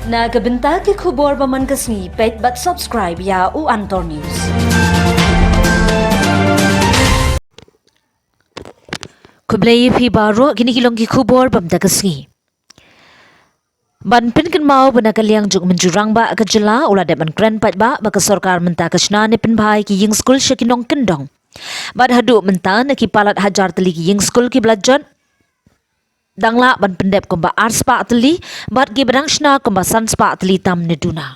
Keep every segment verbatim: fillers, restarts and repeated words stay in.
Na ka bynta ki khubor ba man ka sngi, peit bad subscribe ïa u Antor News. Khublei ïa phi baroh, kine ki long ki khubor ba mynta ka sngi. Ban pynkynmaw ba na ka liang jong u Myntri Rangbah ka jylla u la dep ban kren paidbah ba ka sorkar mynta ka shna ne pynbha ïa ki ïing skul sha ki nongkyndong. Bad haduh mynta na ki palat hajar tylli ki ïing skul kiba la jot dang lah ban pyndep kumba arspah tylli, bad kiba dang shna kumba sanspah tylli tam ne duna.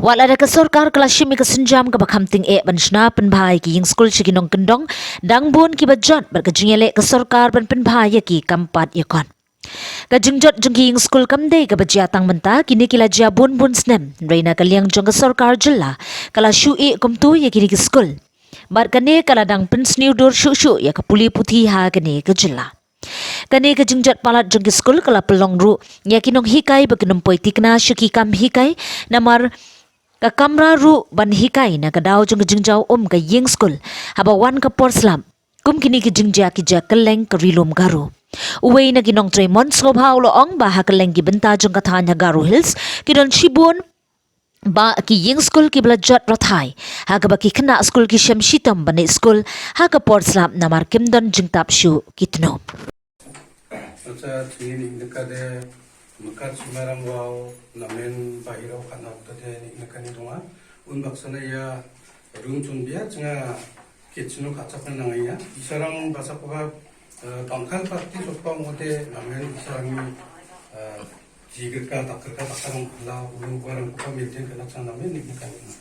Wat lada ka sorkar ka la shim ïa ka sienjam kaba kham tyngeh ban shna pynbha ïa ki ïing skul sha ki nongkyndong, dang bun kiba jot bad ka jingïaleh ka sorkar ban pynbha ïa ki kam pat ïa kot. Ka jingjot jong ki ïing skul kam dei kaba jia tang mynta, kine ki la jia bun bun snem, hynrei na ka liang jong ka sorkar jylla ka la shu ïeh kumto ïa kine ki skul. Bad kane ka la dang pynsniew dur shuh shuh ïa ka pule puthi ha kane ka jylla. Kane ka jingjot palat jong ki skul ka la pynlong ruh ïa ki nonghikai ba kin ym poi thikna sha ki kam hikai, namar ka kamra ruh ban hikai na ka daw jong ka jingjaw um ka ïing skul haba wan ka por slap. Kum kine ki jingjia ki jia kylleng ka Ri Lum Garo. Uwei na ki nongtrei mon sngewbha u la ong ba ha kylleng ki bynta jong ka thaiñ ha Garo Hills ki don shibun bah ki ïing skul kiba la jot rathai, ha kaba ki khynnah skul ki shem shitom ban leit skul ha ka por slap namar kim don jingtap shuh ki tnum. Acha, chini ni neka de mekat sumarang wau namen bahirau khana uta de ni neka ni donga. Un baksana ïa room chun bia chenga kitchen ka chak na ngai ïa. Isarang basak ba, eh, bangkal parti sokpa ngote namen isarang ni, eh, Ji ka ka tak ka tak ka rong la ulung ko rong ko maintain ka nak sana me ni ka ni.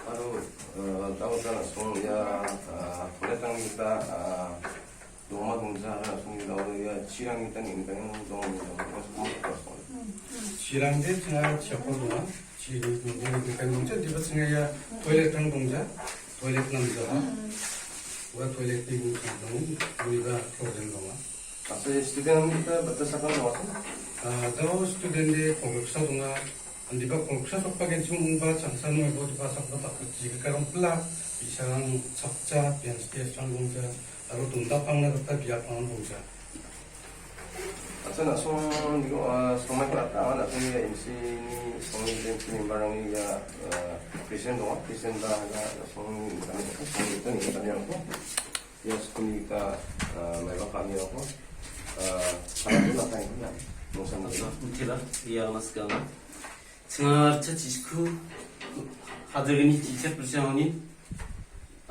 Aro, eh, tau ta song ya, eh, pole tang kita, eh, doma dong ja na song ya dau ya chirang kita ni kita ni dong dong dong dong. Chirang de chirang siapa dong. Chi ni ni ni ni kan nong ja di ba singa ya toilet tang dong ja, toilet nam ja. Wa toilet ni ni kan dong ni ba toilet dong. Ase student ni ta bata sakang dong ase? Ah, dau student de kongksa dong a, andi ba kongksa sok pagen chung ung ba changsa no ba tu ba sak ba tak ji ka rong pla, bi sang chak cha, pian stia sang dong ja, aro tung da pang na ka bia pang dong ja. Acha na song ni ko, ah, song mai ko ata na song ni M C ni song ni M C ni barang ni ya, ah, Christian dong, Christian da na song ni kami song ni kami kami ko. Ya school ni ka, ah, mai ba kami ko. Ah, sana tu na kai na. Mo sana tu. Mutila ya mas ka na. Singa cha chi school. Hadir ni teacher persiang ni.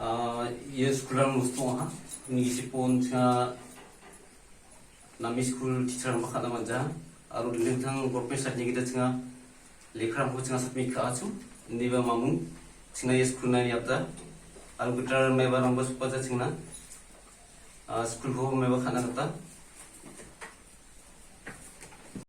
Ah, ya school ang musto ha. Ni si pon singa Nami school teacher ang ba khat na manja, aro ding ding thang government side ni kita chinga, lekha ang ko chinga sat mi kha achu, ni ba mamung, chinga ye school na ni apta, aro kita mai ba nang ba supa cha chinga, ah, school ko mai ba khat na kata,